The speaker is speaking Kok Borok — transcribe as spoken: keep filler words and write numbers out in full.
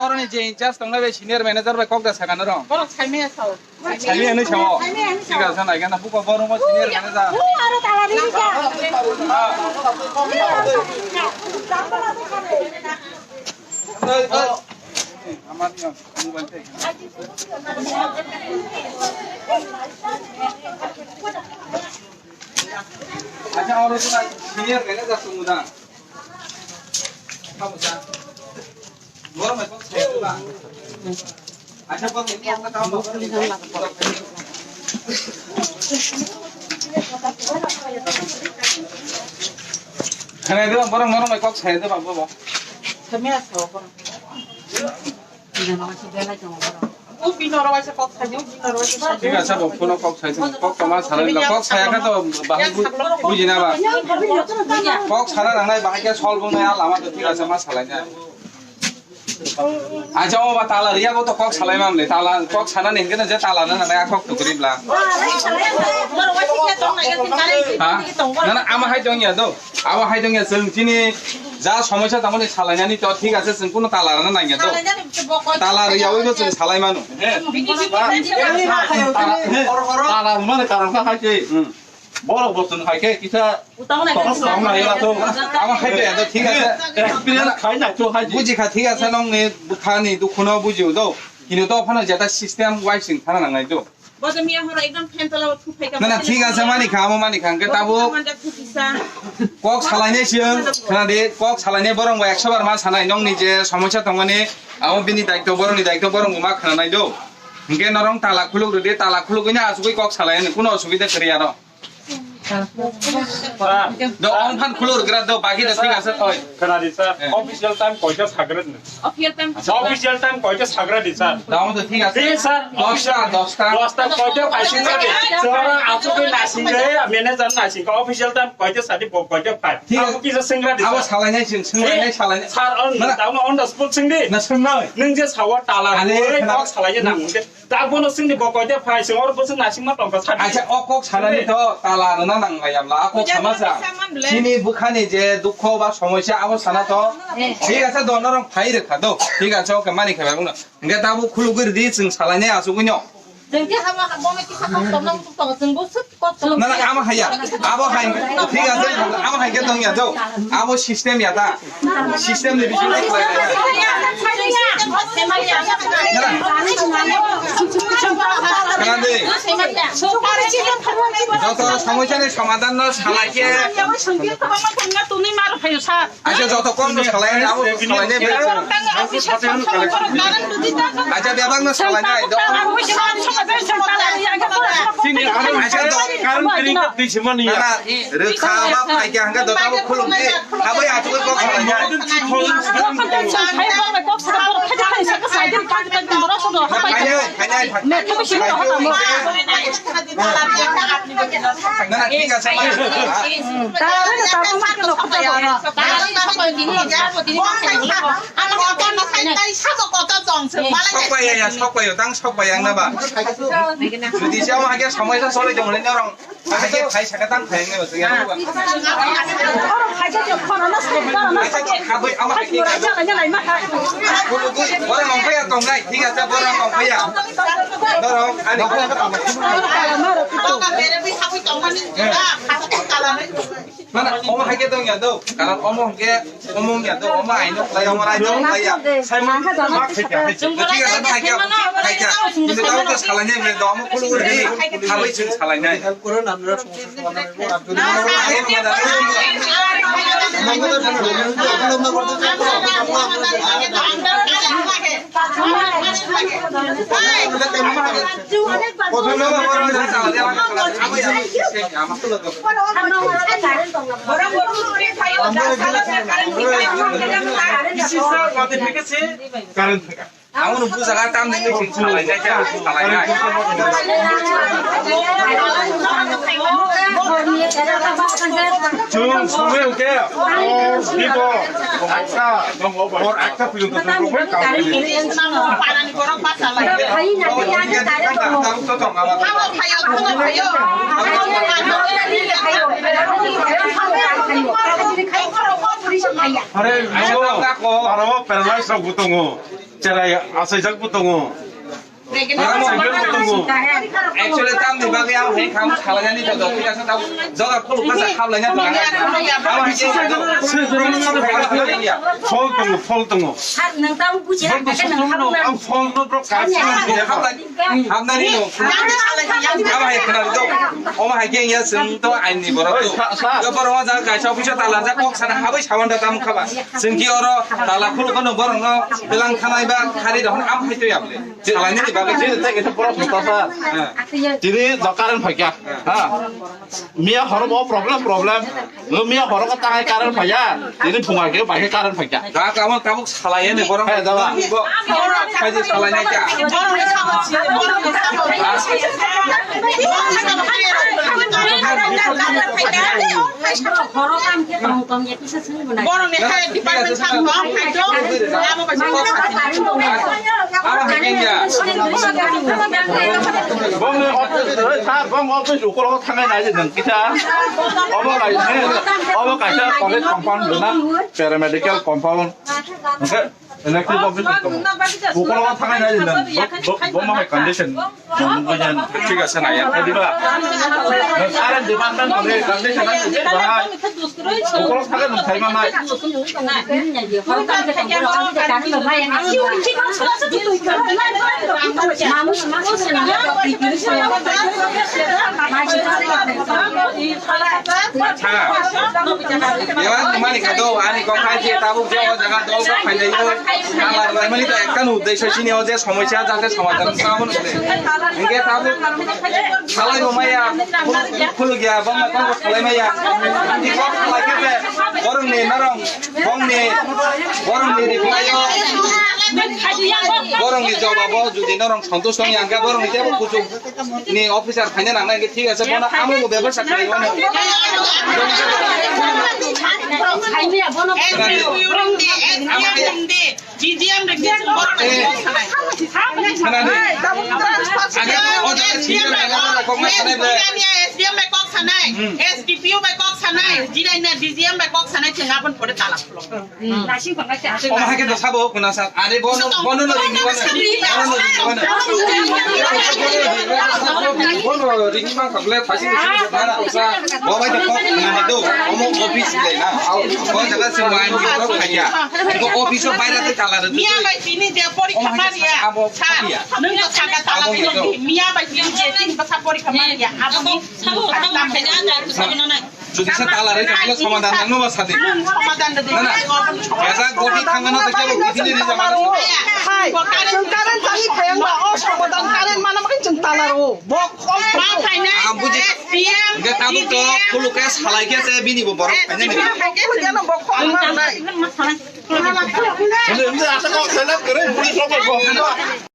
Oroni je in charge tongnai bai senior manager bai kok da sakha norok. Borok saimaya sao. Saimaya hinwi sao. Saimaya hinwi sao. Thik ase, naikhe na buko borok mo senior manager. Ui, aro tala riri ja. Acha, oro senior manager tongo da. Khwnai de, borok norok bai kok sai de ba, bo, bo. Thik ase, bo phone kok sai de, kok toma salai la, kok saya kha to bahai bu-, buji na ba. Kok sana nangnai bahai khe sol bung nai, a lama to thik ase, ma salai nai. Acha, o ba tala riya bo to kok salai mam le. Tala kok sana ni hingke na je tala na na ya kok to gri bla. Ha? Na na ama hai dong ya do. Abo hai dong ya, chwng chini ja somosya tamo ni salai nani to thik ase, chwng kuno tala rana nang ya do. Tala riya oi bo chwng salai manu. Tala mane karam ka hai se. Hmm. Borok bo chwng hai khe kisa tong tong nai la to. Abo hai de, thik ase. Experience khai na to hai. Buji kha, thik ase, nong ni bwkha ni dukhu no buji do. Kini to phano jeta system wise sing thana nang nai do. Bo to miya horo ekdom fan tola o thupai ka. Na, na, thik ase, mani kha, amo mani kha, hingke tabo. Kok salai nai siyang, khna de, kok salai nai borong bo ekso bar ma sanai, nong ni je somosya tong mani, amo bini daityo, borong ni daityo, borong bo ma khna nai do. Hingke norong tala khuluk rwdi, tala khuluk wngya asugwi kok salai ani, kuno osubida kwrwi aro. Do, ong phan khulur gra do, bagi do thik ase, oi. Khwnadi, sir. Eh. Official time koita sagret no? Official time. Official time koita sagret di, sir? Damo to thik ase. Di, sir. Dosta, dosta. Dosta koita paising sadi. Sir, achu ke nasing de, manager nasing ko official time koita sadi, bo koita phai. Thik ase. Abo kisa singra di, abo sir. Salai nai sing, singra nai salai nai. Sir, on, mana? Down on the spot sing di. Na sing nai. Nung je sawa tala, ale, oi, khna- kok salai je nang. Tabono singni bo koite phai, sing oro bwswk naisingma tongkha sadi. Acha, o kok sanani to tala rwna nanglai abla, a kok sama sa. Chini bwkhani je dukho ba somosya abo sana to. Eh. Thik ase, donorok phai rwkha do. Thik ase, oke, mani khe bai buno. Hingke tabo khulugwi rwdi, chwng salainai asugwino. Chwng khe hama bono kisa kok tongna muchuk tongo, chwng bwswk. Na, na, amo haiya. Abo hai, thik ase, amo hai khe tong ya, do. Abo system ya ta. System ni bising khe khlai ya. Khna de. Joto somosya ni somadhan no salai khe. Acha, joto kom no salai, abo salai ne bai. Acha, bebak no salai nai, do. Acha, do. Rwkha ba phaikha hwnkhe do tabo khulum di. Abai achugwi kok salai nai. Khainai, khainai. Na, na, thik ase, ma. Sok pai ya, sok pai ya, tang sok pai ya, ang na ba. Jodi se ama hake samai sa solai tong le norong. Hake phai saka tang phai ang na ba, ya. Acha, khabwi ama hake. Borok nong phai ya tong nai, thik ase, borok nong phai ya. Borok, ani. Mana, omo hai khe tong ya do. Karon omo hwnkhe, omo wng ya do. Omo ai no khlai, omo rai no khlai ya. Sai ma, ma khai kya, khai kya. Thik ase, khai kya, khai kya. Kintu tamo to salai nai, do omo khulu uri. Khabai chwng salai nai. Current thangkha. Ang nung bujaga tam nini sing salai nai khe, salai nai. Chwng sumui hwnkhe, o, bibo, akta, hor akta pwrwngto chwng rwkhe kam khaidi. Hore, aro paralyze rok bo tongo. Cherai achaijak bo tongo. Achaijak bo tongo. Actually, tamni bagwi ang hai kham salainani to, to, thik ase, tamo joga khuluk kasa khamlaina to. Amo hai khe Phol tongo, phol tongo. Sir, nwng tamo buji Phol rang kha khe nwng tongo, khamlaina. Ang phol no bro, khamlaina. Hamnani no. Abo hai khna do. Omo hai khe ya chwng to aini borok to. Yo borok o jaga kaisa office o tala jak kok sana habai sawan da tam khaba. Chwng ki oro tala khuluk no borok no belang khanai ba khari rok am hai to ya ble. Salai ni bagwi. Chini te kisa borok sota sa. Tini do current phaikya. Ha. Miya horo bo problem, problem. Lo miya horo ko tangai current phaiya. Tini phunga ke bai current phaikya. Da ka mo tabuk salai ne borok. Hai, da ba. Bo. Hai je salai ne kya. Borok ni hai department sam no hai jo. Amo ba. Abo hai kya. Bongni office, sir, bong office ukolo thangai nai jeng kisa. Obo kaisa, obo kaisa college compound na paramedical compound. Hwnkhe electric office ukolo thangai nai jeng. Bo, bo, bo ma hai condition. Thik ase na ya. Diba? Current department ni condition bahai. Ukolo thangkhe nwng thaimanai. Ha. Ewa, mani kado, ani kok khai je tabuk je o jaga dol kok khai jai o. Ala bai mani to ekta nu dei sai sini o je somosya jate somadhan kamo nukle. Hingke tabuk salai bo maya, khuluk ya, bongma kok salai maya. Ani kok salai khe je, borong ni norong, bong ni, borong ni reply o. Borong ni jawab o, jodi norong santush tong yang khe, borong ni tebo kuchuk ni officer phaina nang nai, thik ase, bono amo bo bebasa khlai mano. Borong ni S D M rok ni borok ni kok sanai. Khwnadi. Age o jaga senior level rok kok ma sanai bre. Jirania S D M bai kok sanai, S D P O bai kok sanai, Jirania D G M bai kok sanai, chwng aboni pore tala khulo. Omo hai khe do sabo khuna sa. Are bono, bono no ringni bono. Bono no ringni bono. Bono ringni ma kable thasi ni sini na. Bo bai to kok khuna ni do. Omo office le na. Bo jaga se wai ni ro khaya. Ko office o baira te tala re. Miya bai tini je porikha mariya. Abo khaya. Nung to saka tala. Miya bai tini je tini basa porikha mariya. Abo ni. Sabo khana khaya na, sabo na. Jodi se tala rei tongkhe somadan nangno ba sadi. Somadan de. Na, na. Esa goti thangano to kebo gotini ri jama. Hai, chwng current tani phayang ba o somadan current mana makin chwng tala ro. Bok kol. Ma phaina. Ang buji. Hingke tabuk to khuluk khe salai khe se bini bo borok phaina ni. Bini bo khol ma nai. Hingke, hingke asa kok selek kere, bini kok bo.